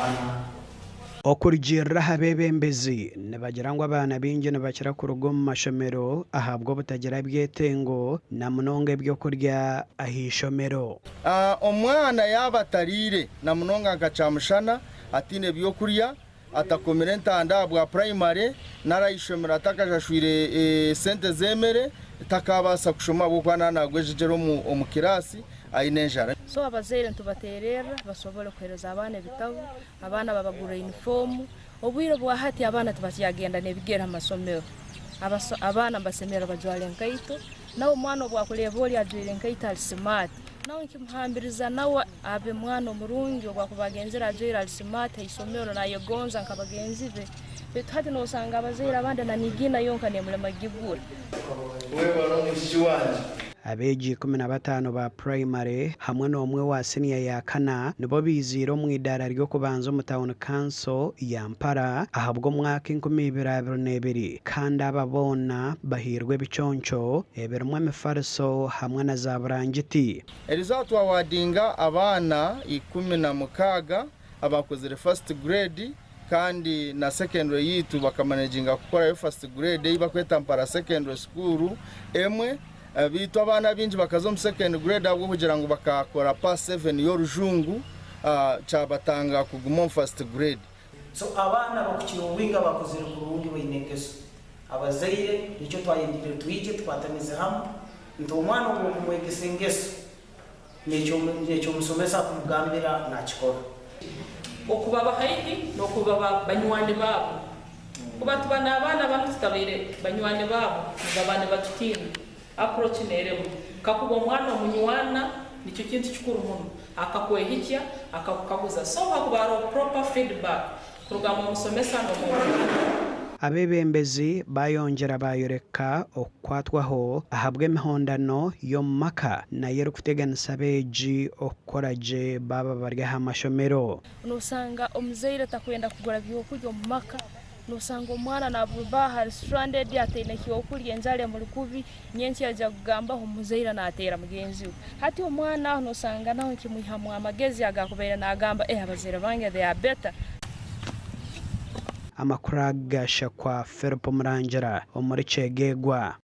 Abaana. Okurugiirira aha beebembezi, nibagira ngu abaana baingi nibakira kuruga omu mashomero ahabw'obutagira byetengo na munonga eby'okurya ah'eishomero. Omwana yaaba atariire na munonga nka kyamushana, ataine by'okurya, atakomire entanda ahabwa purayimare nari ah'eishomero atakashashwire sente z'emere, takaabaasa kushoma ahabw'okuba naaba naagwejegyera omu kiraasi aine enjara. So abazaire nitubateererra basobole kuheereza abaana ebitabu, abaana babagurra yunifoomu. Obwire bwa hati abaana tibakyagenda n'ebigere ha masomero. Abaana nibasemerra bajwara enkaito, nawe omwana obu akureeba ori ajwaire enkaito ali simaati, nawe nikimuhambiriza nawe abe mwana omurungi obu akuba agenzere ajwaire ali simaati ha isomero nayegonza nka bagenzi be. Baitu hati nosanga abazaire abandi na niigiina yonka neemulema kugigura. Webare omwishiki wangye. Abeegi 15 ba purayimare hamwe n'omwe owa siniya ya kana nibo baiziire omu idaara ry'okubanza omu tauni kanso ya Mpara ahabw'omwaka 2022 kandi aba boona bahairwe ebiconco ebirimu emifariso hamwe na za burangiti. Erizooba twawadinga abaana 16 abakozire first grade kandi na secondary yaitu bakamanaginga kukorayo first grade ei barikweta Mpara Secondary School emwe. Beitu abaana abaingi bakaza omu second grade ahabw'okugira ngu bakakora pass 7 y'orujungu kyabatanga kuguma omu first grade. So abaana abakukira obwingi abakozire kurungi baine engeso. Abazaire nikyo twayendire twije tukwatanize hamwe nti omwana obu okumwegesa engeso n'ekyo omusomesa akumugambira nakikora. Okubaba haihi n'okuba banywani baabo. Kuba tuba n'abaana banu tutabaire banywani baabo, nibaba nibatutiina. Approach neerema. Kakuba omwana omunywana, nikyo kintu kikuru muno. Akakwehikya, akakukaguza. So hakuba hariho proper feedback kuruga mu musomesa n'omu. Abeebembezi baayongyera baayoreka okukwatwaho ahabw'emihondano y'omu maka nayo erikuteganisa abeegi okukora gye baaba bari aha mashomero. Nosanga omuzaire takwenda kugura byokurya omu maka, nosanga omwana nabuba hari stranded ataine kyokurya, enjara emuri kubi, nyenkya yaija kugambaho omuzaire nateera mugenzi we. Hati omwana aho nosanga nawe nikimwihamu amagezi agakubaire nagamba abazaire bange they are better. Amakuru aga gashakwa Philip Murangira omuri Kyegegwa.